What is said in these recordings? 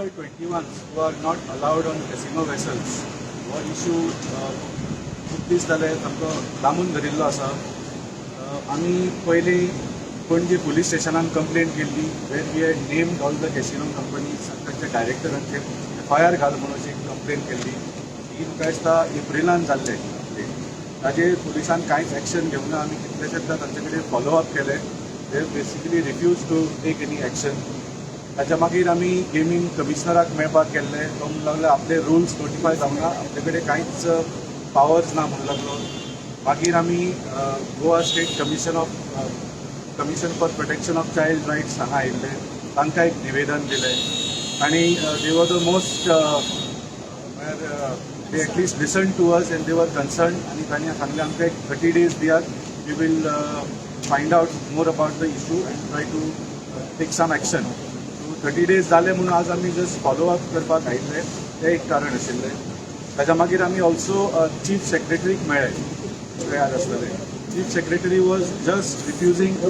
21 who are not allowed on casino vessels हो issue खूब दीस जाले सामको लांबून धरिल्लो आसा. आमी पयलीं पणजे पुलीस स्टेशनान कंप्लेन केल्ली, where we had named all the casino companies आनी तांच्या डायरेक्टरांचेर एफआयआर घाल म्हणून अशी कंप्लेन केल्ली. ही म्हाका दिसता एप्रिलान जाल्लें कंप्लेन. ताजेर पुलिसान कांयच एक्शन घेवना. आमी कितलेशेच तांचे कडेन फॉलोअप केले. They basically refuse to take any action. ताच्या मागीर आमी गेमींग कमिशनराक मेळपाक गेल्ले. तो म्हणूंक लागलो, आपले रुल्स नोटिफाय जावना, आपले कडेन कांयच पावर्स ना म्हणूंक लागलो. मागीर आमी Goa State Commission for Protection of Child Rights हांगा आयिल्ले. तांकां एक निवेदन दिलें आनी they were the most, म्हळ्यार they at least listen to us and they were concerned. आनी तांणी सांगलें, आमकां एक 30 डेज दियात, we will find out more about the issue and try to take some action. So 30 days जाले म्हणून आज आमी जस्ट फॉलो अप करपाक आयिल्ले. तें एक कारण आशिल्लें. ताच्या मागीर आमी ऑल्सो चीफ सेक्रेटरीक मेळ्ळे. तुका याद आसतलें, Chief Secretary was just refusing to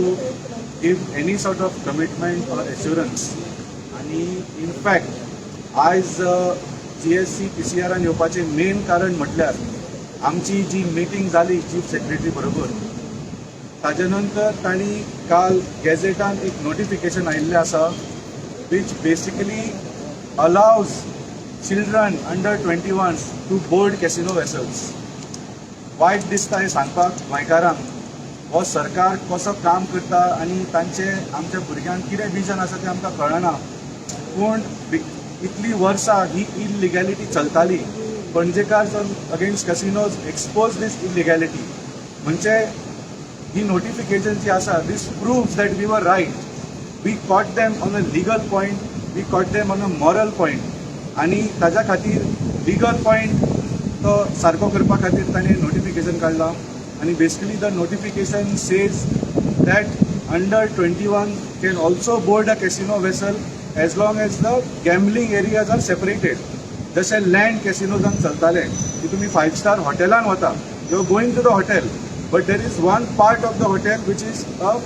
give any sort of commitment or assurance. आनी इनफॅक्ट आयज जीएससी पीसीआरान येवपाचें मेन कारण म्हटल्यार आमची जी मिटींग जाली चीफ सेक्रेटरी बरोबर, ताजे नंतर तांणी काल गॅझेटान एक नोटिफिकेशन आयिल्लें आसा, which basically allows children under 21 to board casino vessels. वायट दिसता हें सांगपाक गोंयकारांक, हो सरकार कसो काम करता आनी तांचे आमच्या भुरग्यांक कितें विजन आसा तें आमकां कळना. पूण इतली वर्सां ही इलिगॅलिटी चलताली. Panjekar Against Casinos expose this illegality. म्हणजे ही नोटिफिकेशन जी आसा, this proves that we were right. We caught them on a legal point, we caught them on a moral point. आनी ताज्या खातीर लिगल पॉयंट तो सारको करपा खातीर ताणें नोटिफिकेशन काडलां. आनी basically the notification says that under 21 can also board a casino vessel as long as the gambling areas are separated. जशें लँड कॅसिनोजान चलतालें की तुमी फायव स्टार हॉटेलान वता, you are going to the hotel, but there is one part of the hotel which is a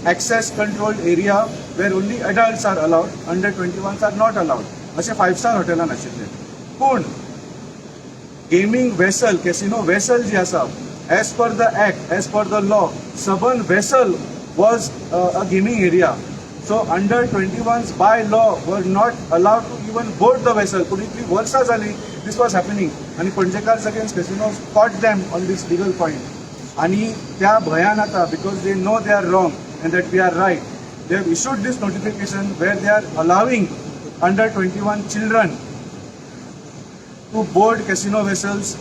access controlled area where only adults are allowed, under 21s are not allowed. अशें five star हॉटेलान आशिल्लें. पूण gaming vessel, casino vessel जी आसा, as per the act, as per the law, सबंद vessel was a gaming area. So under 21s by law were not allowed to even board the vessel. पूण इतली वर्सां जाली this was happening आनी Panjekar Against Casinos caught them on this legal point. आनी त्या भंयान आतां, because they know they are wrong and that we are right, they have issued this notification where they are allowing under 21 children to board casino vessels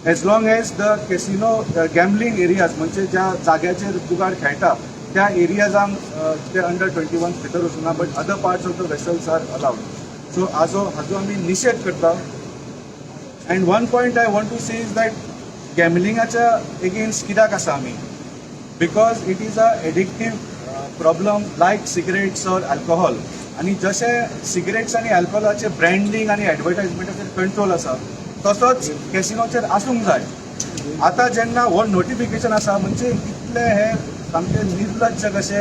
as long as the casino gambling areas, म्हणजे ज्या जाग्याचेर जुगार खेळटा त्या एरियाजांक ते under 21 भितर वचूना, but other parts of the vessels are allowed. So आजो हाजो आमी निशेध करता. And one point I want to say is that गॅमलिंगाच्या against कित्याक आसा आमी? Because it is a addictive problem like cigarettes or alcohol. आनी जशें सिगरेट्स आनी अल्कोहोलाचे ब्रँडींग आनी एडवर्टायजमेंटाचेर कंट्रोल आसा, तसोच कॅसिनोचेर आसूंक जाय. आतां जेन्ना हो नोटिफिकेशन आसा, म्हणजे इतले हे सामके निर्लज्ज कशे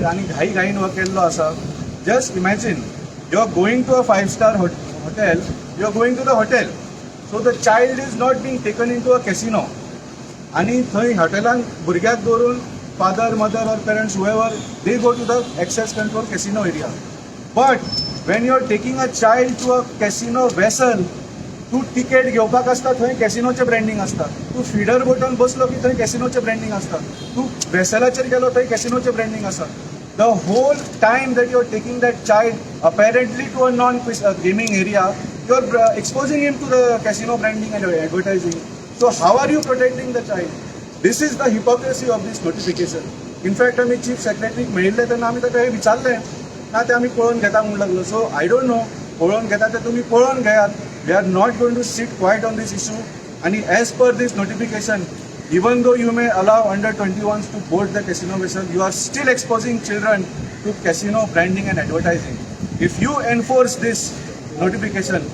आनी घाई घाईन हो केल्लो आसा. Just imagine, you are going to a five star hotel, you are going to the hotel, so the child is not being taken into a casino. आनी थंय हॉटेलान भुरग्याक दवरून father, mother or parents, whoever, they go to the access control casino area. But when you are taking a child to a casino vessel, तूं ticket घेवपाक आसता, थंय कॅसिनोचें branding आसता. तूं फिडर बोटान बसलो की थंय कॅसिनोचें ब्रँडींग आसता. तूं वेसलाचेर गेलो, थंय कॅसिनोचें ब्रँडींग आसा. The whole time that you are taking that child apparently to a non gaming area, you are exposing him to the casino branding and advertising. So how are you protecting the child? This is the hypocrisy of this notification. In fact, आमी chief सेक्रेटरीक मेळिल्ले तेन्ना आमी ताका हें विचारलें. ना, ते आमी पळोवन घेता म्हणूंक लागलो. So I don't know, पळोवन घेता ते तुमी पळोवन घेयात. We are not going to sit quiet on this issue. आनी as per this notification, even though you may allow under 21s to board the casino vessel, you are still exposing children to casino branding and advertising. If you enforce this notification,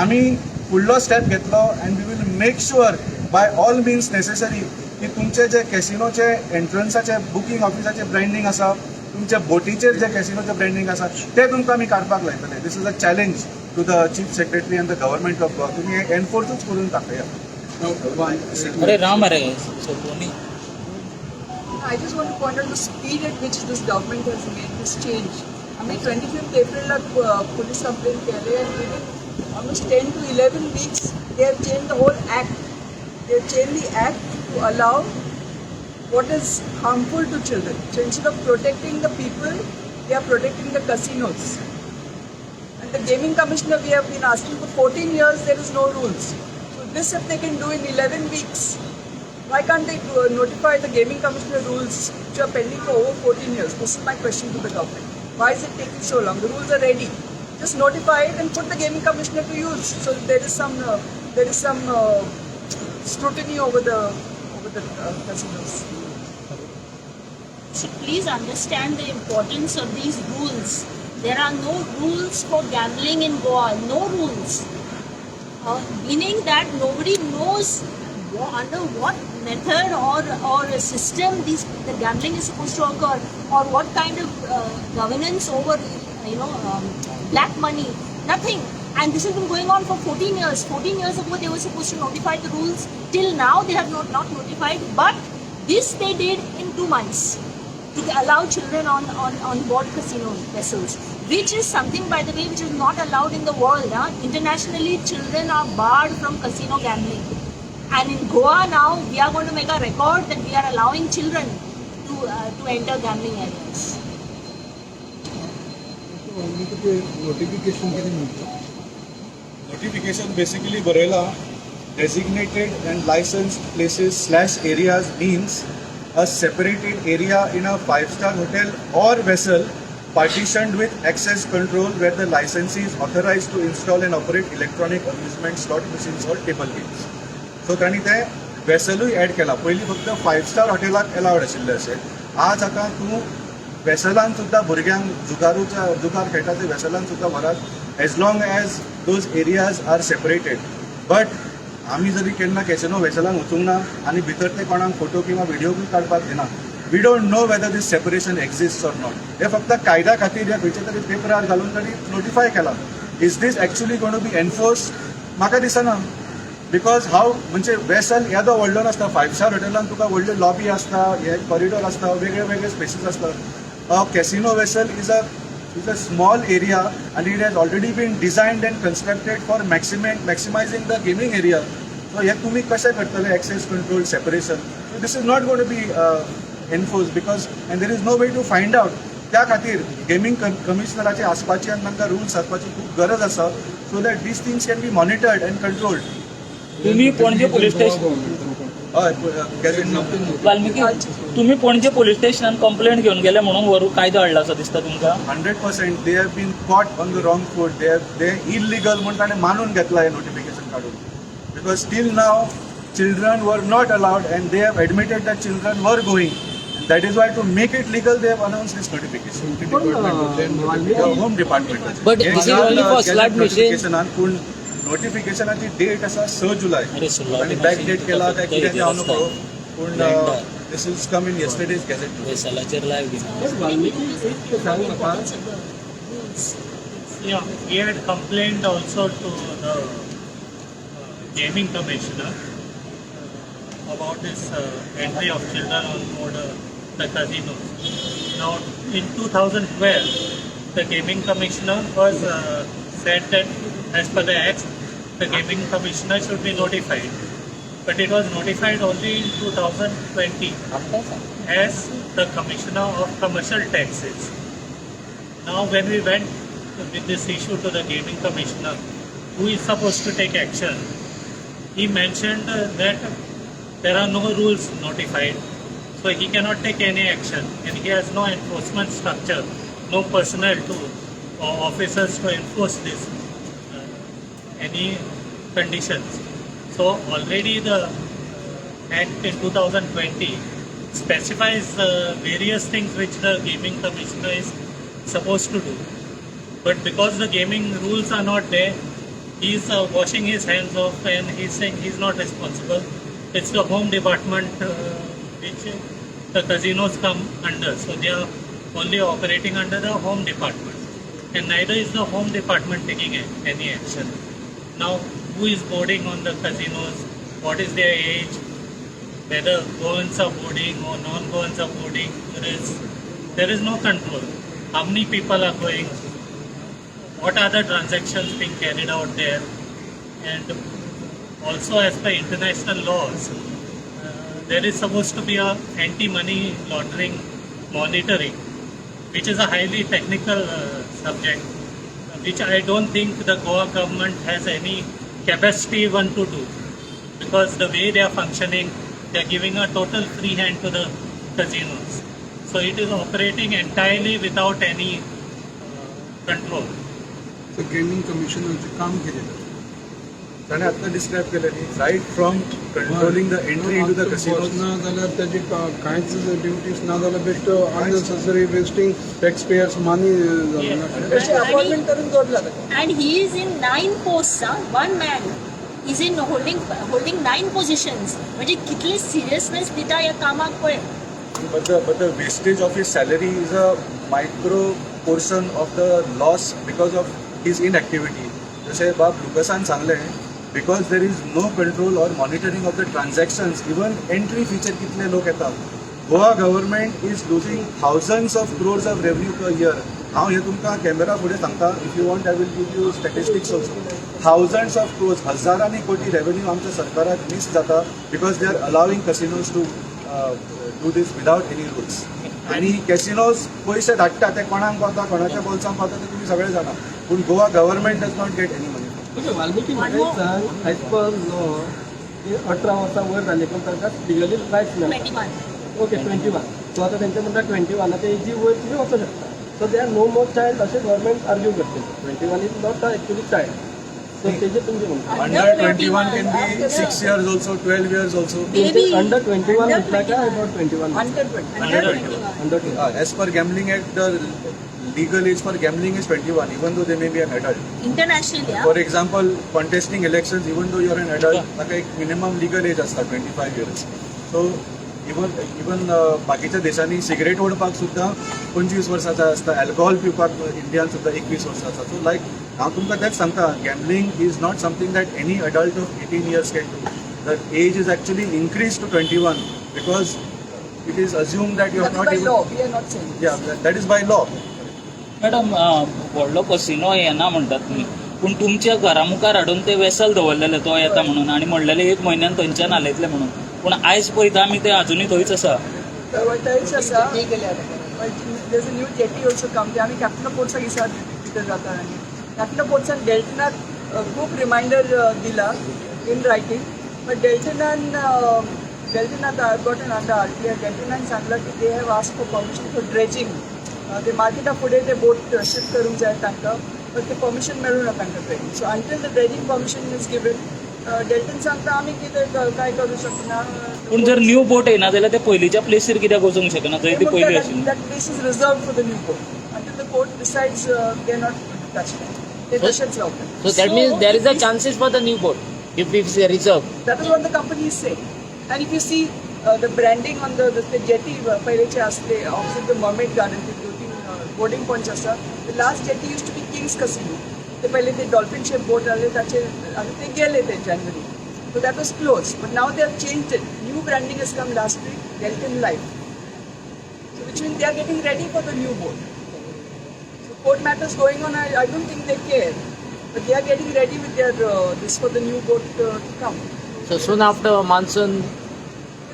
आमी फुडलो step घेतलो and we will make sure by all means necessary की तुमचे जे कॅसिनोचे एंट्रन्साचे booking ऑफिसाचे branding आसा तुमच्या बोटीचेर जे कॅसिनोचें branding आसा तें तुमकां आमी काडपाक लायतले. This is a challenge to the Chief Secretary and the Government of Goa. तुमी हें एनफोर्सूच करून दाखयात. अरे राम, अरे सोपोनी. I just want to point out the speed at which this government has made this change. I mean, 25th April, police complaint केले and within almost 10 to 11 weeks, they have changed the whole act. They have changed the act to allow what is harmful to children. So instead of protecting the people, they are protecting the casinos. And the gaming commissioner, we have been asking for 14 years, there is no rules. So this if they can do in 11 weeks, why can't they notify the gaming commissioner rules which are pending for over 14 years? This is my question to the government. Why is it taking so long? The rules are ready. Just notify it and put the gaming commissioner to use. So there is some scrutiny over the casinos. So please understand the importance of these rules. There are no rules for gambling in Goa, no rules. Meaning that nobody knows under what method or a system the gambling is supposed to occur, or what kind of governance over black money, nothing. And this has been going on for 14 years. 14 years ago they were supposed to notify the rules. Till now they have not notified, but this they did in 2 months to allow children on board casino vessels, which is something, by the way, which is not allowed in the world. Huh? Internationally, children are barred from casino gambling. And in Goa now, we are going to make a record that we are allowing children to enter gambling areas. Notification कितें म्हणटा? Notification basically बरयलां, designated and licensed places slash areas means a separated area in a 5-star hotel or vessel partitioned with access control where the licensee is authorized to install and operate electronic amusement slot machines or table games. So तांणी तें वेसलूय add केलां. पयलीं फक्त five star हॉटेलाक allowed आशिल्लें अशें. आज आतां तूं वेसलान सुद्दां भुरग्यांक जुगारूच्या जुगार खेळटा ते वेसलान सुद्दां व्हरात, as long as those areas are separated. But आमी जरी केन्ना कॅसिनो वेसलान वचूंक ना आनी भितर ते कोणाक फोटो किंवा व्हिडिओ काडपाक दिना, we don't know whether this separation exist or not. हे फक्त कायद्या खातीर ह्या खंयच्या तरी पेपरार घालून तांणी नोटिफाय केलां. Is this actually gonna be enforce? म्हाका दिसना, because हांव म्हणजे वेसल येदो व्हडलो नासता. फायव स्टार हॉटेलान तुका व्हडली लॉबी आसता, हे कॉरिडॉर आसता, वेगळे वेगळे स्पेसीस आसता. Casino vessel is a small area and it has already been designed and constructed for maximizing the gaming area. So हे तुमी कशें करतले access control separation? So this is not gonna be enforce because and there is no way to find out. त्या खातीर gaming कमिशनराचे आसपाची आनी तांकां rules आसपाची खूब गरज आसा, so that these things can be monitored and controlled. तुम्ही पणजे पोलीस स्टेशन हय, gazette. Valmiki, तुम्ही पणजे पोलीस स्टेशनान कंप्लेंट घेवन गेले म्हणून व्हरून कायदो हाडला असो दिसता तुमकां? 100%. They have been caught on the wrong foot. They illegal म्हूण ताणें मानून घेतला हें नोटिफिकेशन काडून, because till now children were not allowed and they have admitted that children were going. That is why, to make it legal, they have announce this notification. Home department. But this is only for slot machine. पूण नोटिफिकेशनाची date आसा 6 जुलय. अरे, slot आनी back machine date केला काय फक्त कितें तें हांव हेजेर न्हू, पूण Blender. This is come in yesterday's gazette. वेसलाचेर live घेवन. वाल्मिकी, एक सांग म्हाका. Importance of the rules. Yeah, we had complained also to the gaming commissioner about this entry of children on board the casinos. Now, in 2012, the gaming commissioner was said that as per the act, the gaming commissioner should be notified. But it was notified only in 2020 as the commissioner of commercial taxes. Now, when we went with this issue to the gaming commissioner, who is supposed to take action, he mentioned that there are no rules notified, so he cannot take any action, and he has no enforcement structure, no personnel to or officers to enforce this any conditions. So already the Act in 2020 specifies various things which the gaming commissioner is supposed to do. But because the gaming rules are not there, he's washing his hands off and he's saying he's not responsible. It's the home department which the casinos come under. So they are only operating under the Home Department, and neither is the Home Department taking any action. Now, who is boarding on the casinos? What is their age? Whether Goans are boarding or non-Goans are boarding, there is no control. How many people are going? What are the transactions being carried out there? And also, as per international laws, there is supposed to be a anti-money laundering monitoring, which is a highly technical subject, which I don't think the Goa government has any capacity even to do, because the way they are functioning, they are giving a total free hand to the casinos. So it is operating entirely without any control. So gaming कमिशनराचें काम कितें जाता? ताणें आत्तां describe केलें न्ही, right from controlling the entry into the casinos. ना जाल्यार ताजी कांयच ड्युटीज ना जाल्यार बेश्टो unnecessary wasting tax payers money जालें ना. तशें अपॉइंटमेंट करून दवरला ताका. And he is in nine posts, huh? One man is in holding nine positions. म्हणजे कितली सिरियसनेस दिता ह्या कामाक पळय. But the wastage of his salary is a micro portion of the loss because of his inactivity. जशें बाब लुकसान सांगलें, because there is no control or monitoring of the transactions, even entry फीचेर कितले लोक येतात. Goa government is losing thousands of crores of revenue per year. हांव हें तुमकां camera फुडें सांगता, if you want I will give you statistics also. Thousands of crores, हजारांनी कोटी रेव्हेन्यू आमच्या सरकाराक मीस जाता because they are allowing casinos to do this without any rules. आनी कॅसिनोज पयशे धाडटा ते कोणाक पावता, कोणाच्या बोल्सांक पावता ते तुमी सगळे जाणा, पूण Goa government does not get any money. Okay, Valmiki, One म्हाका more. एक सांग, एज पर लॉ 18 वर्सां वयर जाले पण तांकां लिगली रायट्स मेळटा. 21. ओके, 21. सो आतां तेंचे म्हणटा 21 ते एजी वयर तुमी वचूंक शकता. So they are no more child अशें गव्हर्मेंट आर्ग्यू करतले. 21 is not actually child. So तेजेर तुमचें म्हणणें? Under 21 can be 6 years also, 12 years also. Baby. Under 21 Under म्हटलं काय 21. About 21? Under 20. Under 21. Under 21. As per gambling act, the legal age for gambling is 21, even though they may be an adult. Internationally, For example, contesting elections, even though you're an adult, ताका एक minimum legal age असता 25 years. So even बाकीच्या देशांनी cigarette ओडपाक सुद्दां 25 वर्साचा आसता, alcohol पिवपाक इंडियान सुद्दां 21 वर्साचा. सो लायक हांव तुमकां तेंच सांगता, gambling is not something that any adult of 18 years can do. The age is actually increase to 21 because it is assume that you That are is not by law, even. We are not saying. Yeah, that is by law. Madam, व्हडलो casino येना म्हणटात तुमी, पूण तुमच्या घरा मुखार हाडून ते वेसल दवरलेले तो येता म्हणून आनी म्हणलेले एक म्हयन्यान थंयच्यान हालयतले म्हणून, पूण आयज पळयता आमी ते अजुनूय थंयच आसा. थंयच आसा. There's a new jetty also come. ते आमी कॅप्टन ऑफ पोर्ट्साक दिसा भितर जाता आनी कॅप्टन ऑफ पोर्ट्सान डेल्टनाक खूब रिमायंडर दिला इन रायटींग, बट डेल्टनान डेल्टनाक got an under RTI. डेल्टनान सांगलां की they have ask for permission for dredging. ते मार्केटा फुडें ते बोट शिफ्ट करूंक जाय तांकां, बट ते परमिशन मेळूं ना तांकां dredging. So until the dredging permission is given, Deltin सांगता आमी कितें काय करूं शकना. पूण जर न्यू बोट येना जाल्यार ते पयलींच्या प्लेसीर कित्याक वचूंक शकना जंय ती पयलीं आशिल्ली? That place is reserved for the new court. Until the court decides, they are not going to touch it. ते तशेंच रावतात. So that So, means there is a if- chances for the new boat if it's a reserve. That is what the company is saying. And if you see the branding on the jetty, पयलेचे असले opposite the Mermaid Garden, ते दोन तीन boarding points आसा. The last jetty used to be King's Casino. ते पहिले ते dolphin shape बोट आले ताचे आतां ते गेले ते जानेवारी. So that was closed. But now they have changed it. New branding has come last week, Delton Life. So which means they are getting ready for the new boat. So court matters going on, I don't think they care. But they are getting ready with their this for the new boat to come. So soon after monsoon,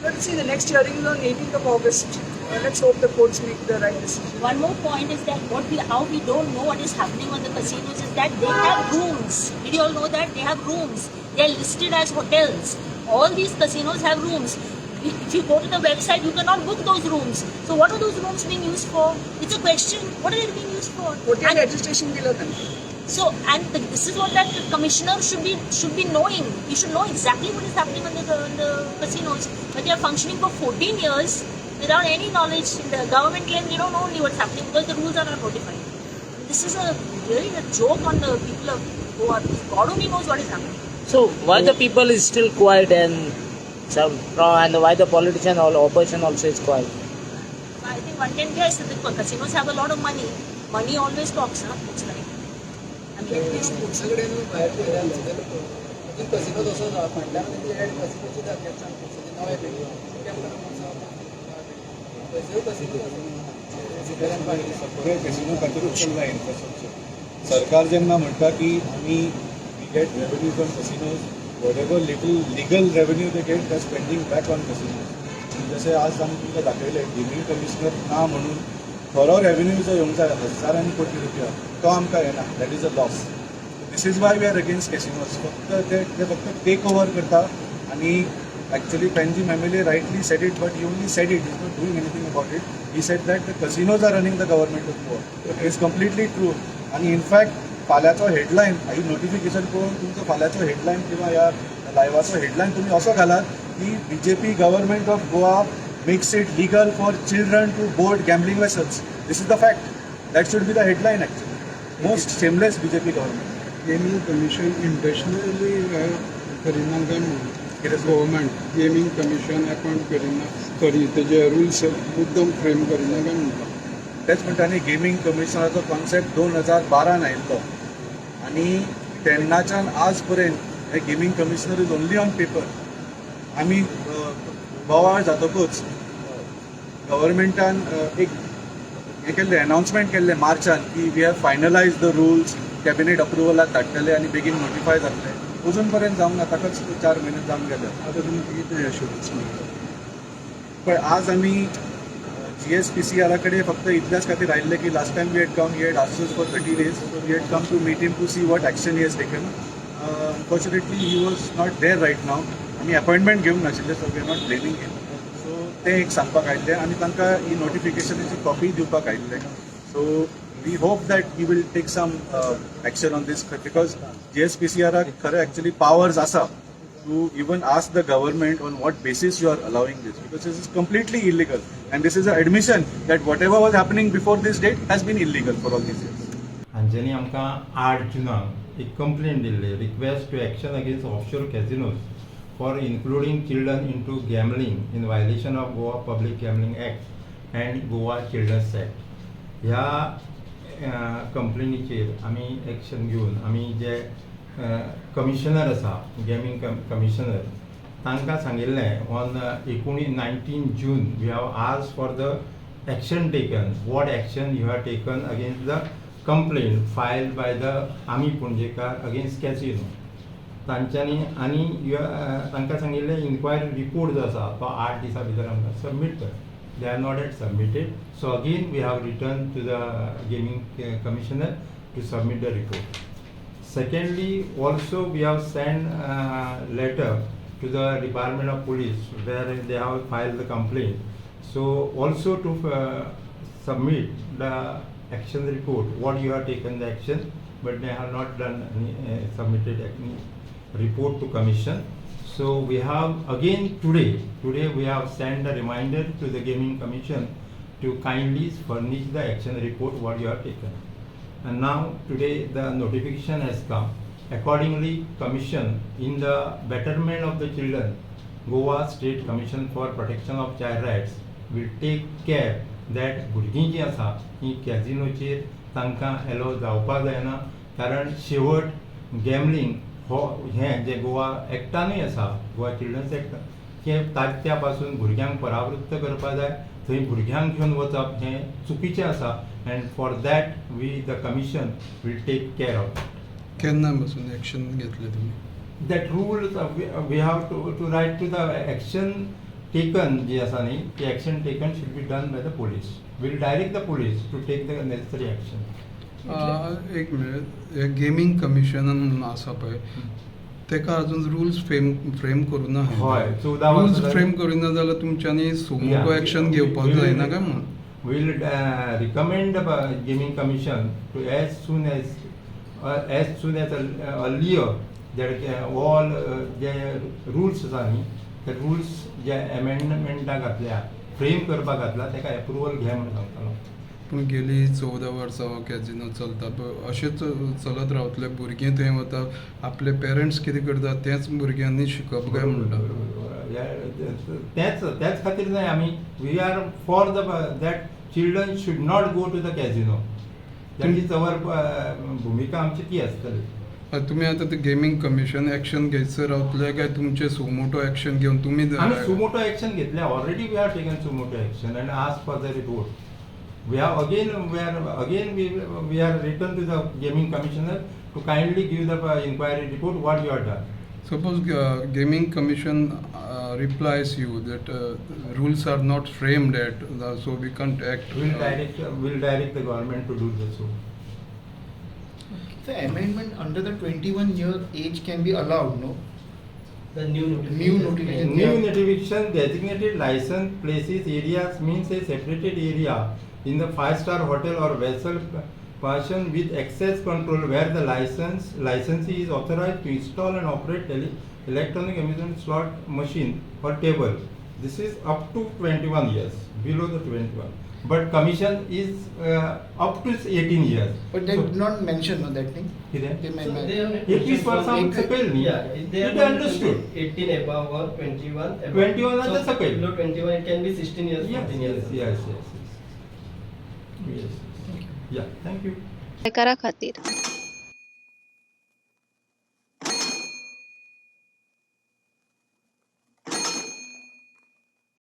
Let's see, the next hearing is on 18th of August. Let's hope the courts make the right decision. One more point is that how we don't know what is happening on the casinos is that they have rooms. Did you all know that they have rooms? They are listed as hotels. All these casinos have rooms. If you go to the website, you cannot book those rooms. So what are those rooms being used for? It's a question. What are they being used for? Hotel And- registration दिलं त्यांनी. So, and this is what that commissioner should be knowing. He should know exactly what is happening on the casinos. But they are functioning for 14 years without any knowledge. The government claims they don't know only what's happening because the rules are not notified. This is a really a joke on the people of Goa, because God only knows what is happening. So why the people is still quiet and some and why the politician or opposition also is quiet? I think one can guess that the casinos have a lot of money. Money always talks, huh? Looks like. I mean, स्पोर्ट्सा कडेन भायर पळयल्यार जाल्यार अजून casino तसोच आहा फाटल्यान तेंचे add कसिनोचे जातले नवे बिल्डींग सगळे कॅसिनो खातीरूच चल्ला इन्फ्रास्ट्रक्चर. सरकार जेन्ना म्हणटा की आमी we get revenue from casinos, whatever little legal revenue they get, they spending back on casinos. जशें आज आमी तुमकां दाखयलें, गेमींग कमिशनर ना म्हणून खरो रेवेन्यू जो येवंक जाय हजारांनी कोटी रुपया, तो आमकां येना. That is a loss. This is why we are against casinos. फक्त ते ते फक्त टेक ओवर करता आणि actually Panjim MLA rightly said it, but he only said it, is not doing anything about it. He said that the casinos are running the government of Goa. It is completely true. आणि in fact फाल्यांचो headline, ही notification पळोवन तुमचो फाल्यांचो headline किंवा ह्या लायव्हाचो headline तुमी असो घालात की BJP government of Goa makes it legal for children to board gambling vessels. This is the fact. That should be the headline actually. Most shameless BJP government. Gaming commission intentionally करिना काय म्हणून? कितें sir? Government gaming commission appoint करिना, sorry, तेजे rules मुद्दम frame करिना काय म्हणटा? तेच म्हणटा न्ही, गेमींग कमिशनाचो कॉन्सेप्ट 2012न आयिल्लो आनी तेन्नाच्यान आज पर्यंत हे gaming commissioner is only on paper. आमी बोवाळ जातकूच गव्हर्मेंटान एक हें केल्लें, अनाउन्समेंट केल्लें मार्चान की we have finalize the rules, cabinet अप्रुवलाक धाडटले आनी बेगीन नोटिफाय जातले. अजून पर्यंत जावंक ना. ताकाच 4 म्हयने जावन गेले. आतां तुमकां कितें एश्युरन्स मेळटा? पण आज आमी जीएसपीसीआरा कडेन फक्त इतल्याच खातीर आयिल्ले की last time we had come, he had asked for 30 days, so we had come to meet him to see what action he has taken. Unfortunately, he was not there right now. आमी appointment घेवंक नाशिल्ले, so we are not blaming him. So तें एक सांगपाक आयिल्लें आनी तांकां ही नोटिफिकेशनाची copy दिवपाक आयिल्लें. So we hope that he will take some action on this, because जीएसपीसीआराक खरें एक्चुअली पावर्स आसा to even ask the government on what basis you are allowing this, because this is completely illegal and this is an admission that whatever was happening before this date has been illegal for all these years. हांच्यांनी आमकां 8 जुनाक एक complain Delhi, request to action against offshore casinos for including children into gambling in violation of Goa Public Gambling Act and Goa Children's Act. ह्या कंप्लेनीचेर आमी action घेवन आमी जे commissioner आसा, gaming commissioner, तांकां सांगिल्लें on एकुणी 19 June we have asked for the action taken, what action you have taken against the complaint filed by the Ami Ponjekar against casino. तांच्यांनी आनी तांकां सांगिल्लें, इन्क्वायरी रिपोर्ट जो आसा तो 8 दिसां भितर आमकां सबमीट कर. They are not yet submitted, so again we have written to the gaming commissioner to submit the report. Secondly, also we have sent letter to the Department of Police where they have filed the complaint. So also to submit the action report, what you have taken the action, but they have not done any, submitted any report to commission. So we have again today we have sent a reminder to the Gaming Commission to kindly furnish the action report what you have taken. And now today the notification has come. Accordingly, Commission, in the betterment of the children, Goa State Commission for Protection of Child Rights will take care that भुरगीं जीं आसा तीं कॅझिनोचेर तांकां yellow जावपाक जायना, कारण शेवट gambling हो हें जें गोवा एक्टानूय आसा, गोवा चिल्ड्रन्स एक्ट, तें त्या पासून भुरग्यांक परावृत्त करपा जाय. थंय भुरग्यांक घेवन वचप हें चुकीचें आसा and for that we the commission will take care of. केन्ना पासून एक्शन घेतले तुमी? That rules, we have to write to the action taken जी आसा न्ही, ती action taken should be done by the police. Will direct the police to take the necessary action. एक minute, हे गेमींग कमिशनान म्हणून आसा पळय, तेका अजून रुल्स फ्रेम करूं ना. हय, 14 रुल्स वर्सां. फ्रेम करिना जाल्यार तुमच्यांनी सुमोटो एक्शन घेवपाक जायना काय म्हणून? Will recommend the gaming commission to as soon as earlier that all J rules आसा न्ही, ते रुल्स जे एमेंडमेंटां घातल्या, फ्रेम करपाक घातला, ताका एप्रुवल घे म्हणून सांगतालो. पूण गेली 14 वर्सां हो कॅजिनो चलता पळय, अशेंच चलत रावतले? भुरगीं थंय वता, आपले पेरंट्स कितें करता तेंच भुरग्यांनी शिकप काय म्हणटा? तेच त्याच खातीर न्हय आमी we are for the that children should not go to the casino. That is our भुमिका आमची ती आसतली. तुमी आतां ते गेमींग कमिशन एक्शन घेयसर रावतले काय तुमचे सुमोटो एक्शन घेवन तुमी आमी सुमोटो एक्शन घेतले already. We have taken suo motu action and ask for the report. We are written to the gaming commissioner to kindly give the inquiry report what you are done. Suppose gaming commission replies you that rules are not framed yet, so we can't act. Will direct the government to do the so. The amendment under the 21 year age can be allowed, no? The new notification. New notification. New notification designated license places areas means a separated area in the 5-star hotel or vessel person with access control where the licensee is authorized to install and operate electronic amusement slot machine or table. This is up to 21 years, below the 21. But commission is up to 18 years. But they So- did not mention, no, that thing. कितें? They So may, they have not 21 वर्सां mentioned- सकयल न्ही. Yeah, they have It not understood. mentioned 18 above or 21 above. 21 च्या So सकयल. Below 21 it can be 16 years, Yes, 14 years. yes. Yeah, thank you. गोंयकारा खातीर.